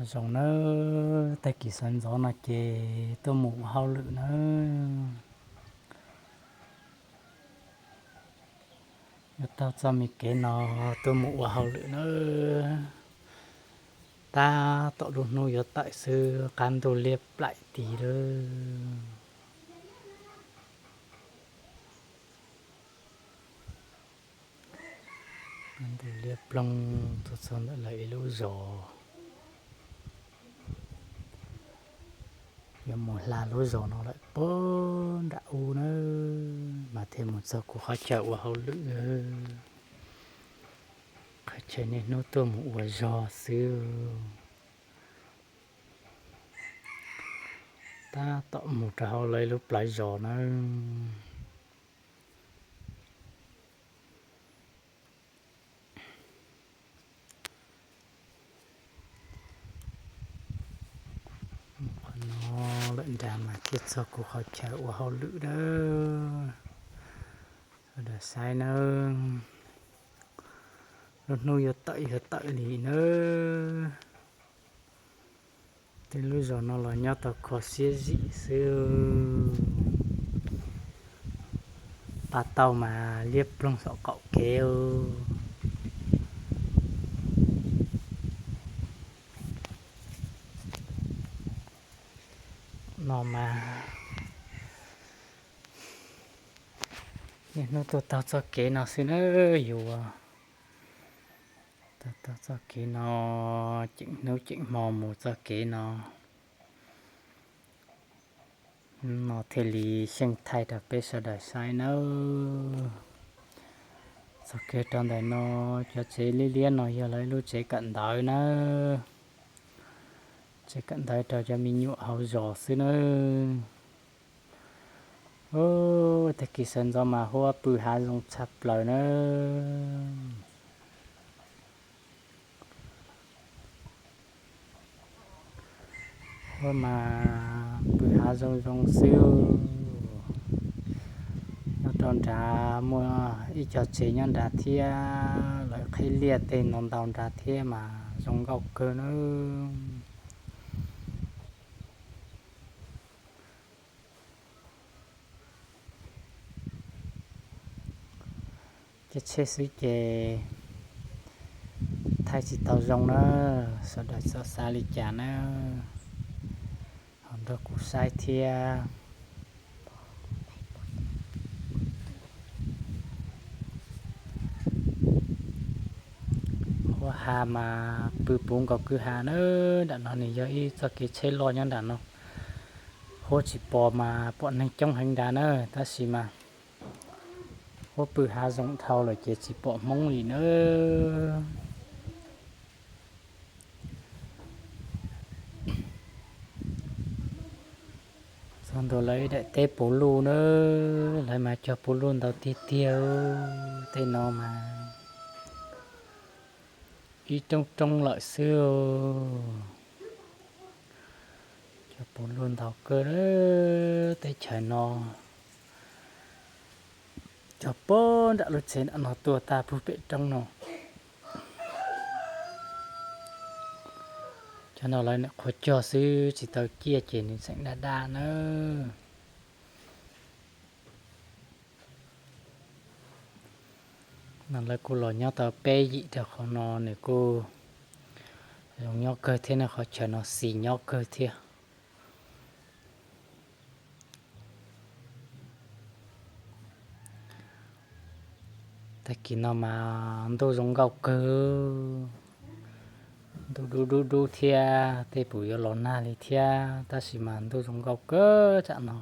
Zoo nawb, tag kis sawv ntxov no ces tuaj mus ua hauj lwm nawb. Yuav taug txoj me kev no tuaj mus ua hauj lwm nawb. Tab tom lub hnub yuav tawm xwb, qab ntuj liab plaim tis lawm. Ntuj liab ploog tuaj txog ntawm lawv ib lub zos. Yuav mus hla lub zos no lawm puag nram ub nawb, mas thiaj mus txog kuv qhov chaw ua hauj lwm. Qhov chaw niaj hnub tuaj mus ua zog xwb. Tab tom mus rau hauv lawv lub plawv zos nawb. Qhov no lawm nrad mas thiaj txog kuv qhov chaw ua hauj lwm nawb. Sawv daws saib nawb, lub hnub yuav tawm yuav tawm li nawb. Tej lub zos no los nyob tau kho siab zim xwb. Pas tau mas liab ploog saum qaum kev. No mas niaj hnub tuaj taug txoj kev no xwb nawb, yuav taug txoj kev no, ceem hnub ceem hmo mus txoj kev no. No thiaj li xyeej thaij rau peb sawv daws saib nawb. Txoj kev rau ntawm no, cov tsev liab liab no yog lawv ib lub tsev kawm ntawv nawb. Tsev kawm ntawv rau cov me nyuam hauv zos xwb nawb. Tag kis sawv ntxov mas huab pw hav zoo tshaj plaws nawb. Huab mas pw hav zoo zoo xwb. Nyob rau nrad muaj ib co tsev nyob nrad thiab, lawv qhib liaj tej no ntau nrad thiab mas zoo nkauj kawg nawb. Caij tsheb xwb ces thaij tsis tau zoo na, sawv daws txhob xav li cas na, ho nrog kuv saib thiab. Huab hav mas pw puv nkaus kwj ha na, nram no nws yog ib txoj kev tsheb loj nyob nram no. Huab tsis pom mas pom neeg coob heev nrad na, tab sis mas huab pw hav zoo dhau lawm ces tsis pom Hmoob li nawb. Txog ntua lawv ib daim teb puv luj na, lawv mas cog puv luj ntau tiag tiag, tej no mas ib roob roob lawm xwb. Cog puv luj ntau kawg teb chaws no. Cog puag nram lub tsev nram no tuaj tag puag pem roob no. Cov no lawv nyuam qhuav cog xwb tsis tau ciaj ces nws tseem daj daj nawb. No lawv kuj los nyob tau peb yim rau qhov no, nws kuj zoo nyob kawg thiab na, qhov chaw no xis nyob kawg thiab. Tag kis no mas ntuj zoo nkauj kawg, ntuj dub dub dub thiab, tej puas yuav los nag li thiab, tab sis mas ntuj zoo nkauj kawg tsam no.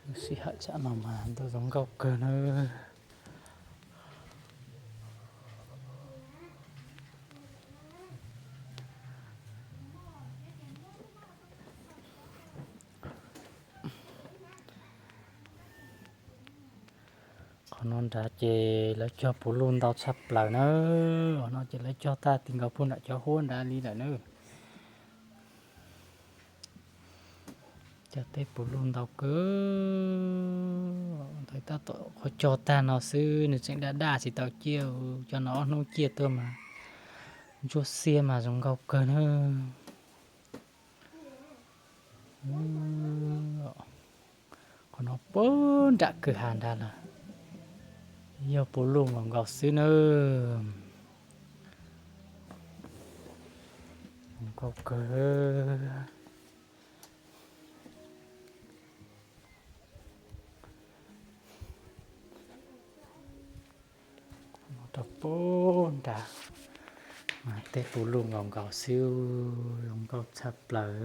Lub sij hawm tsam no mas ntuj zoo nkauj kawg nawb. Qhov no nrad ces lawv cog puv luj ntau tshaj plaws na, qhov no ces lawv cog tag ti nkaus puag nram cov huab nrad li lawm na. Cog tej puv luj ntau kawg, ntawd tab tom qhuav cog tag no xwb nws tseem daj daj tsis tau ciaj, cov no ob hnub ciaj tuaj mas Ntsuab xiab mas zoo nkauj kawg na. Qhov no puag nram kwj ha nrad lawm, yog puv luj nkaus nkaus xwb na. Zoo nkauj kawg. Rau puag nrad mas tej puv luj nkaus nkaus xwb, zoo nkauj tshaj plaws.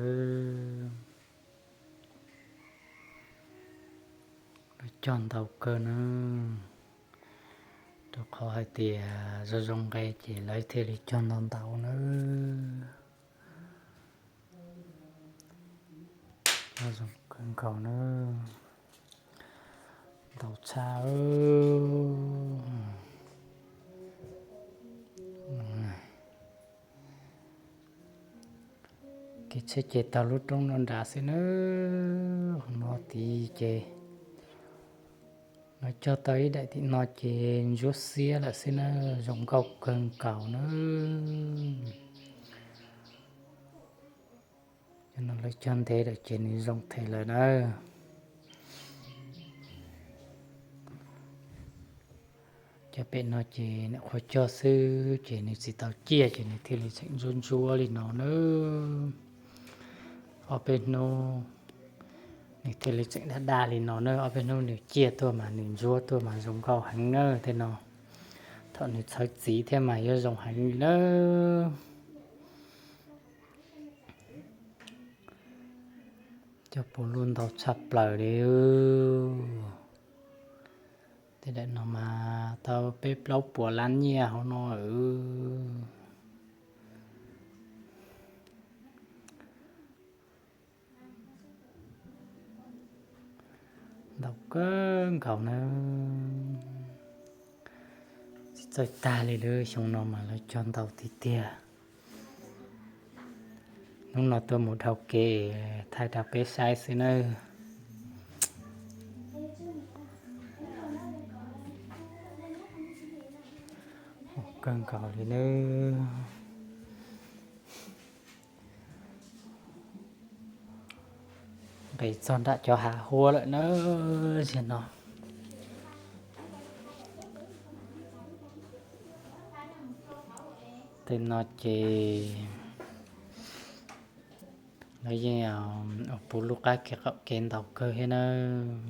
Lawv cog ntau kawg na, rau qhov hais tias zoo zoo nqe ces lawv thiaj li cog ntau ntau na. Cog zoo kawg nkaus na, ntau tshaj. Kev tsheb ces taug lub roob no nrad xwb na. Qhov no tid ces lawv cog tau ib daim tim no ces ntsuab xiab lawm xwb na, zoo nkauj kawg nkaus na. Cov no lawv cog ntev lawm ces nws zoo them lawm na. Cov pem no ces nyuam qhuav cog xwb ces nws tsis tau ciaj ces nws thiaj li tseem ntsuab ntsuab li no na. Ob peb hnub nws thiaj li tseem daj daj li no na, ob peb hnub nws ciaj tuaj mas nws ntsuab tuaj mas zoo nkauj heev na tej no. Thaum nws txhawv txiv thiab mas yuav zoo heev li na. Cov puv luj ntau tshaj plaws li. Tej daim no mas tau peb plaub puas lab nyiaj hauv no. Ntau kawg nkaus na, tsis txawj tag li lawm, xyoo no mas lawv cog ntau tiag tiag. Hnub no tuaj mus dhau kev thaij rau peb saib xwb nawb. Kawg nkaus li nawb. Nqis txog nram cov hav huab lawm na, ziag no. Tej no ces lawv yeej ua puv luj qab kev qaum kev ntau kawg thiab nawb.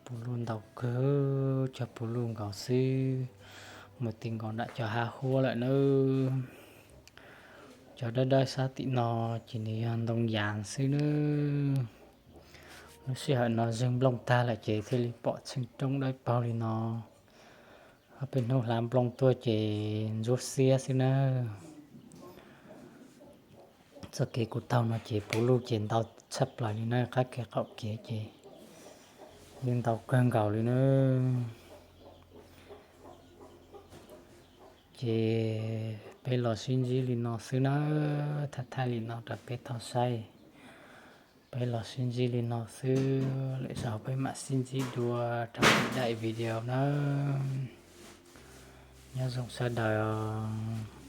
Puv luj ntau kawg, cog puv luj nkaus xwb, mus ti nkaus nram cov hav huab lawm nawb. Cov dawb dawb sab tim no ces nws yog ntoo yas xwb nawb. Lub sij hawm no zeeg nplooj tag lawm ces thiaj li pom tsheej roob dawb paug li no. Ob peb hnub hlav nplooj tuaj ces ntsuab xiab xwb nawb. Txoj kev kuv taug no ces puv luj ces ntau tshaj plaws li na, qab kev qaum kev ces yeej ntau kawg nkaus li na. Ces peb los sib ntsib li no xwb na, thaij thaij li no rau peb tau saib. Peb los sib ntsib li no xwb, lwm zaus peb mam sib ntsib dua rau lwm daim video na. Nyob zoo sawv daws os.